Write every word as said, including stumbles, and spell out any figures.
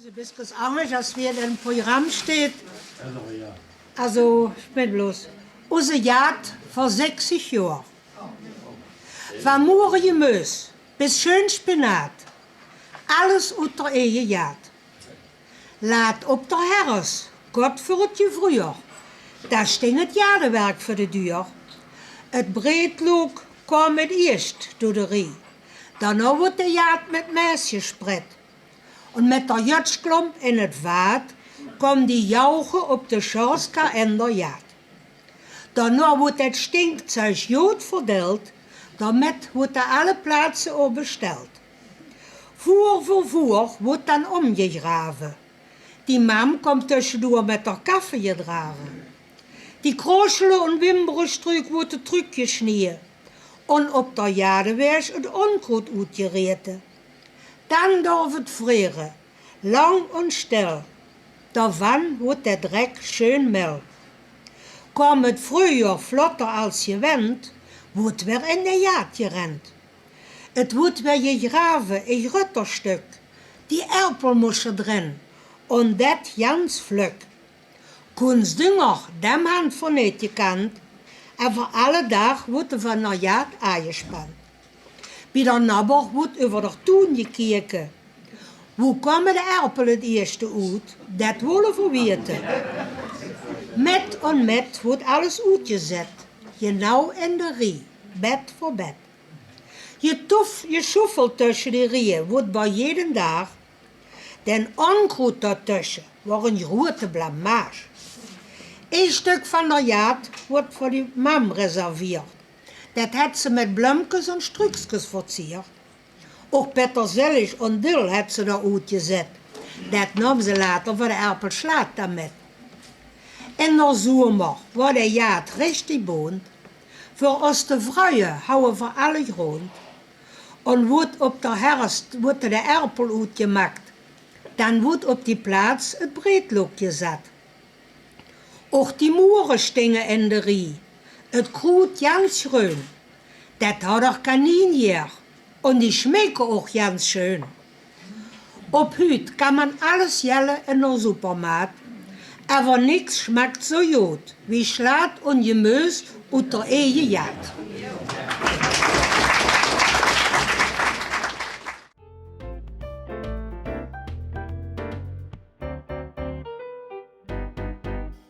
Is e biskes angers as wie 't in 't Programm steit. Also, ich mein bloos, use Jaad vör sechzig Johr. Van moerejemeus bis schöön Spinaat, alles oet der eije Jaad. Laat op der Herres, kort vör 't Jevruujer, dao sting 't Jadewerk vör de duur. 't Breedlook kaom 't ieëscht door de rie. Daonao woort de Jaad mit Maes jespret. Un mit der Jötschklomp in 't Waad kaom die Jauche op de Sjoorska en der Jaad. Daonao woort 't Stinkzeug good verdeild, doamet woort d'r alle plaatse op besteild. Vuur vör vuur woort dan omjegrave. Die Mam kaom tösjedoor mit der Kaffe jedrage. Die Kroschele un Wimberestruuk woorte trükjesjnieje un op der Jadewaeg 't Onkroet oetjerete. Dan dorf 't vrere, lang un stell, doavan woort der Drek schöön mell. Kaom 't Vreujohr vlotter as jewend, woort weer in de Jaad jerend. 't Woort weer jegrave, e jrötter Stök, die Erpel mosje drin, un det jans flök. Kuns Dünger, dem han v'r neet jekant, äver alle Daag woorte v'r van der Jaad aajespant. Bie der Nabber woort üver der Toen jekeke. Wo kome de Erpel 't ieëschte oet? Det wolle v'r wiete. Mit un mit woort alles oetjezet, jenauw in de rie, bed vör bed. Jetuf-, jesjuffel tösje die rieje woort bie jeden Daag. Den Onkroet doatösje woor 'n jroeëte blamage. E Stök van der Jaad woort vör die Mam reserveerd. Det het ze mit blömkes un Strükskes verzierd. Och Petersillich un Dill het ze doa oetjezet. Det naom ze later vör de Erpelslaat doa mit. In der Zomer woor de Jaad richtig bónt. Vör os te vreuie hauwe v'r alle jrónd. Un woort op der Herres, woorte de Erpel oetjemakt, dan woort op die Plaats 't Breedlook jezat. Och die Moere stinge in de rie, 't Kroet jans jröön. Det haw der Kaninjeer, un die sjmeke och jans schöön. Op huut kan man alles jelle in der Supermaat, äver niks sjmakt zo jood wie Sjlaat un Jemeus oet der eje Jaad.